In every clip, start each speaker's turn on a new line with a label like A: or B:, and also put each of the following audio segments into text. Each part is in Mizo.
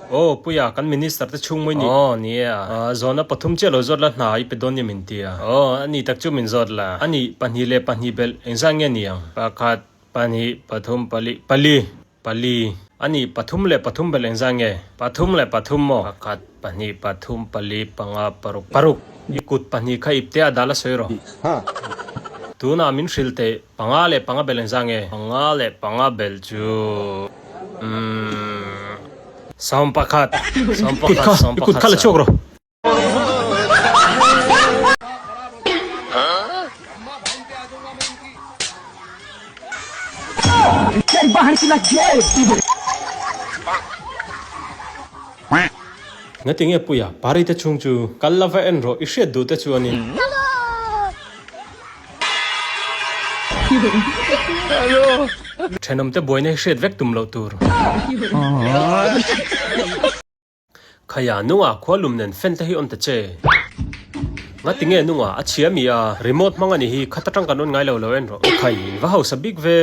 A: Aw Puia, kan Minister te chhung mai ni. Aw ni e a. Aw zawhna pathum chiah lo zawt la hna i pe dawn nia min ti a. Aw a ni tak chu min zawt la. A nih, pahnih leh pahnih belh engzat nge ni ang? Pakhat, pahnih, pathum, pali, pali, pali. A nih, pathum leh pathum belh engzat nge? Pathum leh pathum maw? Pakhat, pahnih, pathum, pali, panga, paruk, paruk. I kut pahnih kha ipte a dah la sawi rawh. Tunah min hrilh teh, panga leh panga belh engzat nge? Panga leh panga belh chu umm 11, 11,
B: I kut kha la chhuak rawh.
A: Ngati nge Puia, Pari te chhung chu kal la va en rawh, i hriat duh te chu a ni. Thenawm te buaina hi hriat vek tum loh tur. Khaia nunga khua lum nen fan te hi awm ta che. Ngati nge nunga a chhia mi a, remote hmang a ni hi khat atang kan on ngai lo lo en rawh. Khai in va hausa bik ve.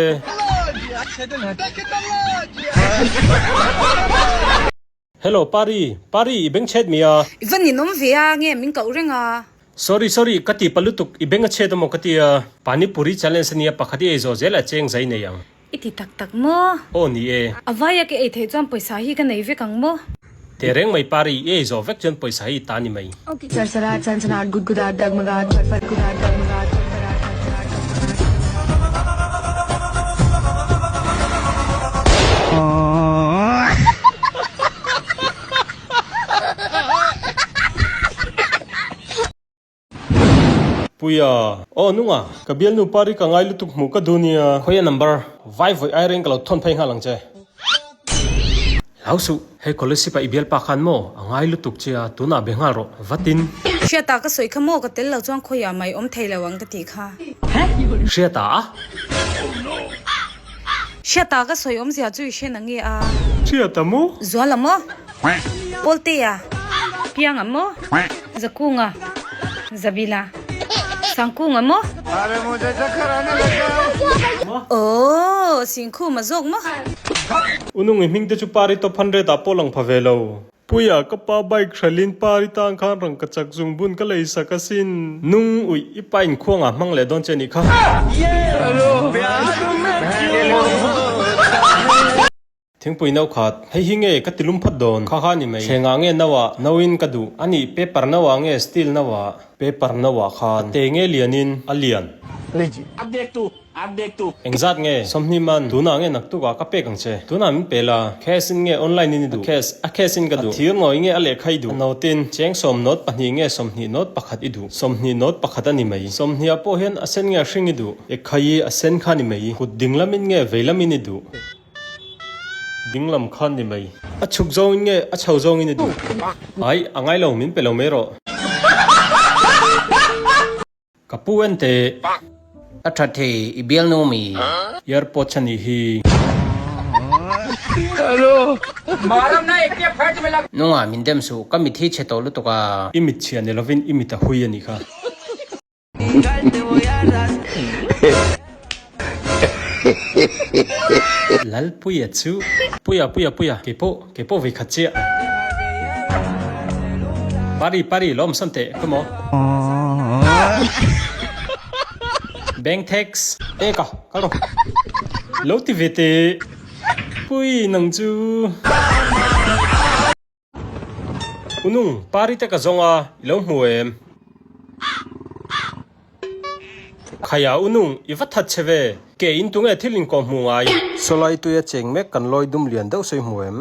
A: Hello Pari, Pari i beng chhet mi a.
C: I va ninawm ve a, nge min koh reng a.
A: Sorry sorry ka ti pa lutuk i beng a chhet amaw ka ti a. Pani puri challenge ania pakhat i ei zawh zel a cheng zai nei ang.
C: I ti tak tak maw?
A: Aw ni e.
C: A vaia ka ei theih chuan pawisa hi ka nei vek ang maw?
A: Teh reng mai Pari, i ei zawh vek chuan pawisa hi i ta ni mai.
D: Sarsarat, sansanat, gudgudat, dagmagat, farfar, gudat, dagmagat, farfarat, sarsarat, dagmagat,
A: Puia, Aw nunga, ka bialnu Pari ka ngai lutuk hmuh ka duh nia. Khawi a number, vai vawi ai reng ka lo thawn phei nghal ang che. Hlau suh, hei Scholarship a i bialpa khan maw a ngai lutuk che a, tunah be nghal rawh, vatin.
C: Hriata ka sawi kha maw ka tel lo chuan khawiah mai awm thei lo ang ka tih kha.
A: Hriata a?
C: Hriata ka sawi awmzia chu i hre na nge a?
A: Hriata maw?
C: Zuala maw? Pawltea? Pianga maw? Zakunga? Zabila? Sangkunga maw? Aww, Singkhuma zawk maw?
A: Unung i hming te chu Pari top 100 ah pawh lang pha ve lo. Puia, ka pa bike hralhin Pari tan khan rangka chak zung bun ka lei sak asin. Nung uih, i pa inkhuangah hmang leh dawn che nih kha. Thingpui no khat, hei hi nge ka ti lum phawt dawn? Kha kha ni mai. Thlengah nge no ah, no in ka duh. A nih, paper no ah nge steel no ah? Paper no ah khan. A te nge lian in? A lian. Engzat nge? Sawmhnih man. Tunah nge naktuk ah ka pek ang che? Tunah min pe la. Cash in nge online in i duh? A cash. A cash in ka duh. A thir nawi nge a lehkha i duh? A note in. Cheng sawm note pahnih nge 20 note pakhat i duh? 20 note pakhat a ni mai. 20 ah pawh hian a sen nge a hring i duh? Ekhai i a sen kha ni mai. Kut dinglam in nge veilam in i duh? Dinglam khan ni mai. A chhuk zawngin nge a chho zawngin i duh? Ai, a ngai lo, min pe lo mai rawh. Ka pu en teh.
E: A tha thei, i bialnu mi.
A: Airpods a nih hi.
E: Nunga min dem suh, ka mit hi chhe tawh lutuk a.
A: I mit chhia ni lovin i mit a hui a nih kha. Lalpuia chu. Puia puia puia keipawh keipawh vei khat chiah. Pari pari lawm san teh ka maw. Bank tax. E ka kal rawh. Lo ti ve teh. Pui nang chu. Unung, pari te ka zawng a, i lo hmu em? Khaia Unung, i va that che ve. Ke in tunge thil in kawh hmuh ngai? Sawlai tuia cheng mek kan lawi dum lian deuh sawi hmu em?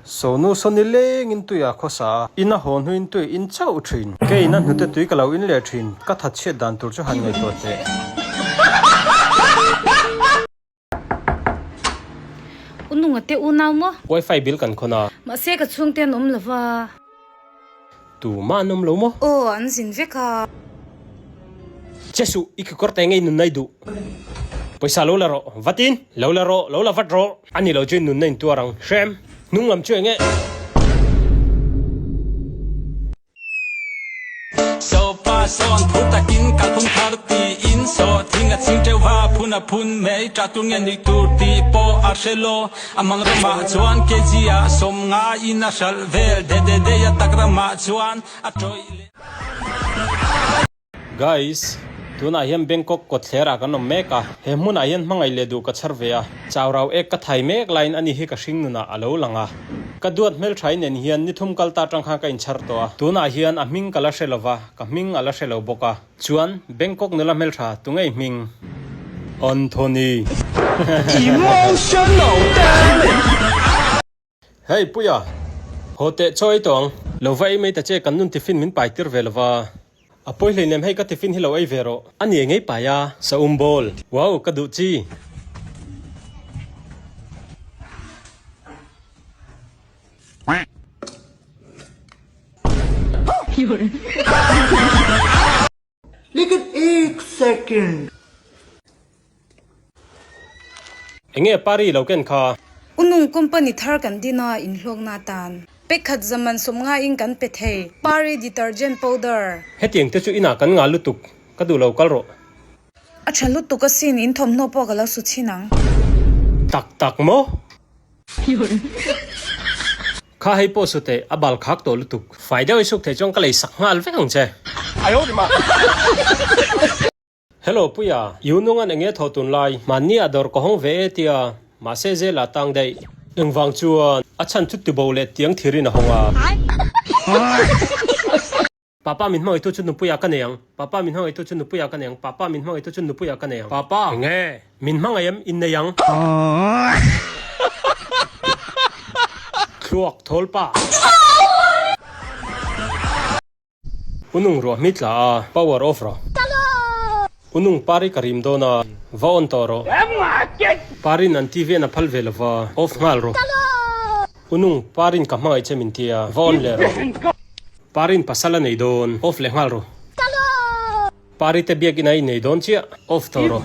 A: Sawnu sawni lengin tuia khawsa a, in a haw hnuin tui in chauh thin. Ke in a hnute tui ka lo in leh thin, ka that chhiat dan tur chu han ngaihtuah teh.
C: U nunga te unau maw?
A: Wifi bill kan khawn a.
C: Mahse ka chhungte an awm lo va.
A: Tumah an awm lo maw?
C: Aw, an zin vek a.
A: Che suh, i kekawr te ngei nunna i duh. Pawisa lo la rawh, vatin. Lo la rawh, lo la vat rawh. A ni lo chu nunna in tuar ang. Hrem, hnung lam chu eng e?
F: Sopa sawn thu takin kalphung thar tiin sawh thing.
B: Ching a ching teuh va, phun a phun mai, ṭah tur nge nuih tur tih pawh a hre lo. A mang ramah chuan kg ah 50 in a hralh vel de de dei a tak ramah chuan a ṭawih leh.
A: Guys, tunah hian Bangkok kawtthler ah kan awm mek a, he hmunah hian hmangaih leh duh ka chhar ve a, chau rau ek ka thai mek laiin ani hi ka hring nunah a lo lang a. Ka duat hmelthain nen hian ni thum kal ta tang khan ka inchhar tawh a, tunah hian a hming ka la hre lova, ka hming a la hre lo bawk a. Chuan Bangkok nula hmeltha tu ngei hming? Anthony.
F: Emotional damage!
A: Hei Puia, haw teh chaw ei tawh ang. Lo va ei mai ta che, kan nun tiffin min pai tir ve lova. A pawi hleinem hei ka tiffin hi lo ei ve rawh. A ni engei pai a, saum bawl. Wow, ka duh chi.
F: Lekin ek second.
A: Enge pari lo ken kha?
C: Unung company thar kan din a inhlawkna atan pekhat zaman 50 in kan pe thei pari detergent powder.
A: Hetiang te chu inah kan ngah lutuk, ka duh lo kal rawh.
C: A tha lutuk asin, in thawmhnaw pawh ka lo su chhin ang.
A: Tak tak maw? Kha hei pawh su teh, a bal khak tawh lutuk. Fai deuh i suk theih chuan ka lei sak nghal vek ang che. Hello Puia, i unungan eng nge thawh tun lai? Hmanni ah dawr ka hawng ve e tia, mahse zel ah tang daih. Engvang chuan a chhan chu tibo leh tiang thirin a hawng a. Papa min hmangaihtu chu nupuia ka nei ang, Papa min hmangaihtu chu nupuia ka nei ang, Papa min hmangaihtu chu nupuia ka nei ang. Papa! Enge? Min hmangaih em? Innei ang. Thluak thawl pa. Unung ruah hmi tla a, power off rawh. Unung pari ka rim dawn a, va on tawh rawh. Parin an TV an a phal ve lova, off nghal rawh. Unung parin ka hmangaih che min ti a, va on leh rawh. Parin pasal a nei dawn, off leh nghal rawh. Pari te biak ina i nei dawn chiah, off tawh rawh.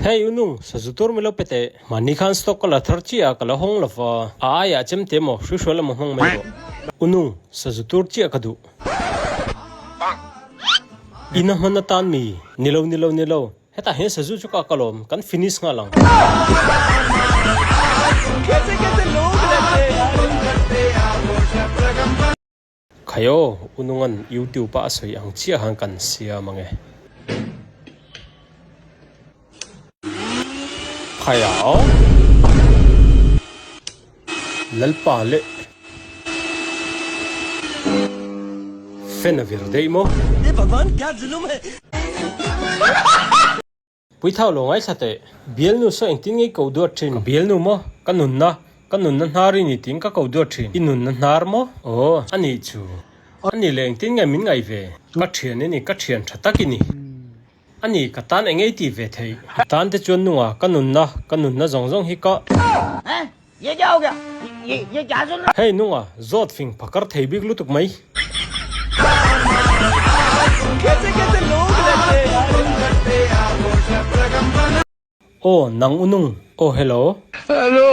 A: Hey Unung, sazu tur mi lo pe teh. Mahni khan stock ka la thar chiah a, ka la hawng lo va. A aiah chem te maw, hruihrual emaw hmang mai rawh. Unung, sazu tur chiah ka duh. Ina hman atan mi? Ni lo, ni lo, ni lo. Hetah hian sazu chu ka kal awm, kan finish nghal ang. Khaio, Unungan YouTube a a sawi ang chiah khan kan siam ang e. Khaio, Lalpa leh Fan a vir daih maw? Puithau lo ngaithla teh. Bialnu saw engtin nge i ko duat thin? Ka bialnu maw? Ka nunna, ka nunna hnar i ni tiin ka ko duat thin. I nunna hnar maw? Aw, a nih chu. A nih leh engtin nge min ngaih ve? Ka thian i ni, ka thian tha tak i ni. A ni, ka tan eng nge i tih ve theih? Ka tan te chuan nunga, ka nunna, ka nunna zawng zawng hi ka. Hei nunga, zawt fing phakar thei bik lutuk mai. Aw, nang u nung. Aw, hello. Hello.